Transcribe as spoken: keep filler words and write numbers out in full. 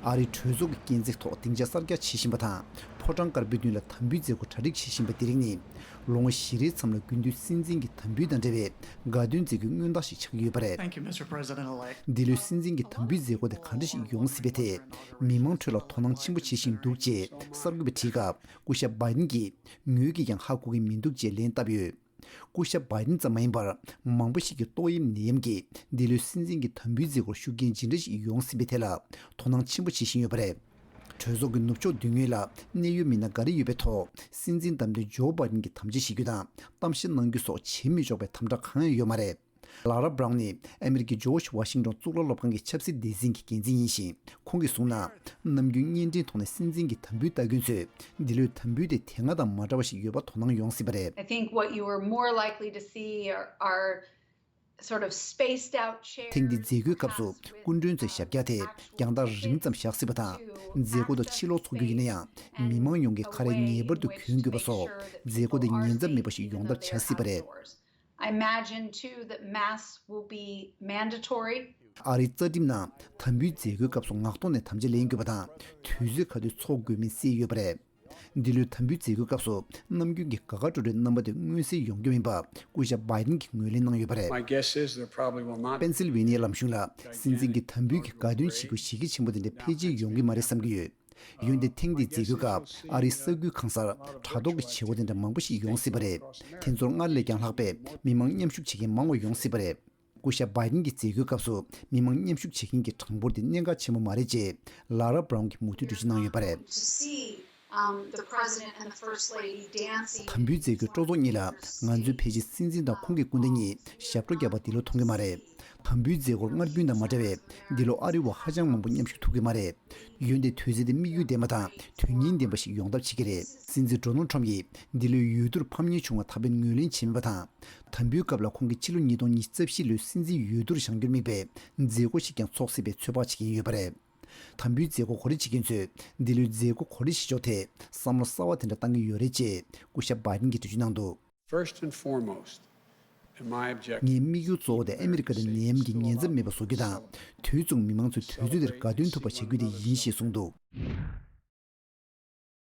ཨ་རིའི་གྲོས་ཚོགས་ཀྱི་སྐས་འཛེག་ཐོག་སྡིངས་ཆ་གསར་རྒྱག་བྱེད་བཞིན་པ་དང་། ཕོ་བྲང་དཀར་པོའི་མདུན་ལ་དམ་འབུལ་མཛད་སྒོ་གྲ་སྒྲིག་བྱེད་བཞིན་པ་དེ་རིགས་ནི། ལོ་ངོ་བཞི་རེའི་མཚམས་ལ་དགུན་དུས་སྲིད་འཛིན་གྱི་དམ་འབུལ་དང་འབྲེལ་བའི་དགའ་སྟོན་མཛད་སྒོའི་མངོན་རྟགས་ཤིག་ཆགས་ཀྱི་ཡོད་པ་རེད། Thank you, Mister President-elect. འདི་ལོའི་སྲིད་འཛིན་གྱི་དམ་འབུལ་མཛད་སྒོ་དེ་ག་འདྲ་ཞིག་ཡོང་སྲིད་པའི་ཐད། མི་མང་ཁྲོད་ལ་དོ་སྣང་ཆེན་པོ་བྱེད་བཞིན་འདུག་ཅེས་གསར་འགོད་པས་དྲིས་སྐབས། སྐུ་ཞབས་བྷའི་ཏིན་གྱིས། ངོས་ཀྱིས་ཀྱང་ཧ་གོ་གི་མི་འདུག་ཅེས་ལན་བཏབ་ཡོད། སྐུ་ཞབས་བྷའི་ཏིན་ཙམ་མ་ཡིན་པར། མང་པོ་ཞིག་གིས་ཏོག་དབྱིབས་ནད་ཡམས་ཀྱིས་འདི་ལོའི་སྲིད་འཛིན་གྱི་དམ་འབུལ་མཛད་སྒོར་ཤུགས་རྐྱེན་ཇི་འདྲ་ཞིག་ཡོང་སྲིད་པའི་ཐད་ལ་དོ་སྣང་ཆེན་པོ་བྱེད་བཞིན་ཡོད་པ་རེད། གྲོས་ཚོགས་ཀྱི་ནུབ་ཕྱོགས་མདུན་ངོས་ལ་གནད་ཡོད་མི་སྣ་འགའ་རེ་ཡོད་པའི་ཐོག་སྲིད་འཛིན་བདམས་ཐོན་ཇོ་བྷའི་ཏིན་གྱིས་དམ་བཅའ་བཞེས་རྒྱུ་དང་གཏམ་བཤད་གནང་རྒྱུ་སོགས་བྱེད་མི་ཆོག་པའི་དམ་དྲག་གང་ཡང་ཡོད་མ་རེད། ལ་ར་བྷ་རའུན་ནི་ཨ་མི་རི་ཀའི་ཇོརྗ་ཝ་ཤིང་ཏོན་གཙུག་ལག་སློབ་ཁང་གི་ཆབ་སྲིད་སྡེ་ཚན་གྱི་འགན་འཛིན་ཡིན་ཞིང་། ཁོང་གིས་གསུངས་ན། ནམ་རྒྱུན་བརྙན་འཕྲིན་ཐོག་ནས་སྲིད་འཛིན་གྱི་དམ་འབུལ་ལྟ་མཁན་ཚོས། འདི་ལོའི་དམ་འབུལ་དེ་དེ་སྔ་དང་མ་འདྲ་བ་ཞིག་ཡོད་པ་དོ་སྣང་ཡོང་སྲིད་པ་རེད། I think what you are more likely to see are, are sort of spaced out chairs. ཐེངས་འདིའི་མཛད་སྒོའི་སྐབས་སུ་སྐུ་མགྲོན་ཚོའི་ཞབས་བཀྱག་དེ་རྒྱང་ཐག་རིང་ཙམ་བཞག་སྲིད་པ་དང་། མཛད་སྒོ་དང་ཕྱི་ལོགས་ཚོགས་རྒྱུ་ཡིན་ན་ཡང་། མི་མང་ཡོངས་ཀྱིས་ཁ་རས་ངེས་པར་དུ་གྱོན་དགོས་པ་སོགས་མཛད་སྒོ་དེ་ཉེན་ཚབས་མེད་པ་ཞིག་ཡོང་ཐབས་བྱ་སྲིད་པ་རེད། I imagine too that masks will be mandatory. ཨ་རིའི་རྩ་ཁྲིམས་ནང་དམ་འབུལ་མཛད་སྒོའི་སྐབས་སུ་ངག་ཐོག་ནས་དམ་བཅའ་ལེན་དགོས་པ་དང་། དུས་ཚོད་ག་དུས་འཚོགས་དགོས་མིན་གསལ་ཡོད་པ་རེད། འདི་ལོའི་དམ་འབུལ་མཛད་སྒོའི་སྐབས་སུ་ནམ་རྒྱུན་གྱི་དགའ་དགའ་སྤྲོ་སྤྲོའི་རྣམ་པ་དེ་མངོན་གསལ་ཡོང་རྒྱུ་མིན་པ་སྐུ་ཞབས་བྷའི་ཏིན་གྱིས་ངོས་ལེན་གནང་ཡོད་པ་རེད། My guess is there probably will not. པེན་སིལ་ཝེ་ནི་ཡའི་ལམ་གཞུང་ལ་སྲིད་འཛིན་གྱི་དམ་འབུལ་གྱི་དགའ་སྟོན་བྱེད་སྒོ་གཞི་རྒྱ་ཆེན་པོ་དེ་འདྲ་ཕལ་ཆེར་ཡོང་གི་མ་རེད་བསམ་གྱི་ཡོད། འོན་ཏེ་ཐེངས་འདིའི་མཛད་སྒོའི་སྐབས་ཨ་རིའི་ས་ཁུལ་གང་སར་དྲ་ཐོག་གི་བྱེད་སྒོ་དེ་འདྲ་མང་པོ་ཞིག་ཡོང་སྲིད་པ་རེད། དེ་ཚོར་སྔར་ལས་ཀྱང་ལྷག་པའི་མི་མང་མཉམ་ཞུགས་བྱེད་མཁན་མང་བ་ཡོང་སྲིད་པ་རེད། སྐུ་ཞབས་བྷའི་ཏིན་གྱི་མཛད་སྒོའི་སྐབས་སུ་མི་མང་མཉམ་ཞུགས་བྱེད་མཁན་གྱི་གྲངས་འབོར་དེ་གནད་འགག་ཆེན་པོ་མ་རེད་ཅེས་ལ་ར་བྷ་རའུན་གྱིས་མུ་མཐུད་འགྲེལ་བརྗོད་གནང་ཡོད་པ་རེད། To see, um, the president and the first lady dancing. དམ་འབུལ་མཛད་སྒོའི་སྤྲོ་ཚོགས་གཉིས་ལ་ང་ཚོས་ཕལ་ཆེར་སྲིད་འཛིན་དང་ཁོང་གི་སྐུ་ཟླ་གཉིས་ཞབས་བྲོ་བརྒྱབ་པ་འདི་ལོ་མཐོང་གི་མ་རེད། དམ་འབུལ་མཛད་སྒོར་སྔར་རྒྱུན་དང་མ་འདྲ་བས་འདི་ལོ་ཨ་རི་བ་ཧ་ཅང་མང་པོ་མཉམ་ཞུགས་ཐུབ་ཀྱི་མ་རེད། འོན་ཏེ་དུས་ཚོད་དེ་དམིགས་ཡུལ་ལྡན་པ་དང་དོན་སྙིང་ལྡན་པ་ཞིག་ཡོང་ཐབས་བྱེད་ཀྱི་རེད། སྲིད་འཛིན་ཌོ་ནལ་ཁྲམ་ཡིས་འདི་ལོའི་འོས་བསྡུར་ཕམ་ཉེས་བྱུང་བ་ད་ཕན་ངོས་ལེན་བྱས་མེད་པ་དང་། དམ་འབུལ་སྐབས་ལ་ཁོང་གིས་ཕྱི་ལོ་ཉིས་སྟོང་ཉི་ཤུ་རྩ་བཞི་ལོའི་སྲིད་འཛིན་འོས་བསྡུར་བཞེངས་རྒྱུར་དམིགས་པའི་མཛད་སྒོ་ཞིག་ཀྱང་འཚོགས་སྲིད་པའི་ཚོད་དཔག་བྱེད་ཀྱིན་ཡོད་པ་རེད། དམ་འབུལ་མཛད་སྒོ་གོ་སྒྲིག་བྱེད་མཁན་ཚོས་འདི་ལོའི་མཛད་སྒོ་གོ་སྒྲིག་བྱེད་ཕྱོགས་ཐད་བསམ་བློ་གསར་བ་དེ་འདྲ་བཏང་གི་ཡོད་རེད་ཅེས་སྐུ་ཞབས་བྷའི་ཏིན་གྱིས་འགྲེལ་བརྗོད་གནང་འདུག First and foremost, in my objective, ངའི་དམིགས་ཡུལ་གཙོ་བོ་དེ་ཨ་མི་རི་ཀ་དེ་ནད་ཡམས་ཀྱི་ཉེན་ཚབས་མེད་པ་བཟོ་རྒྱུ་དང་། དུས་མཚུངས་མི་མང་ཚོས་དུས་ཚོད་དེར་དགའ་སྟོན་ཐུབ་པ་བྱ་རྒྱུ་དེ་ཡིན་ཞེས་གསུངས་འདུག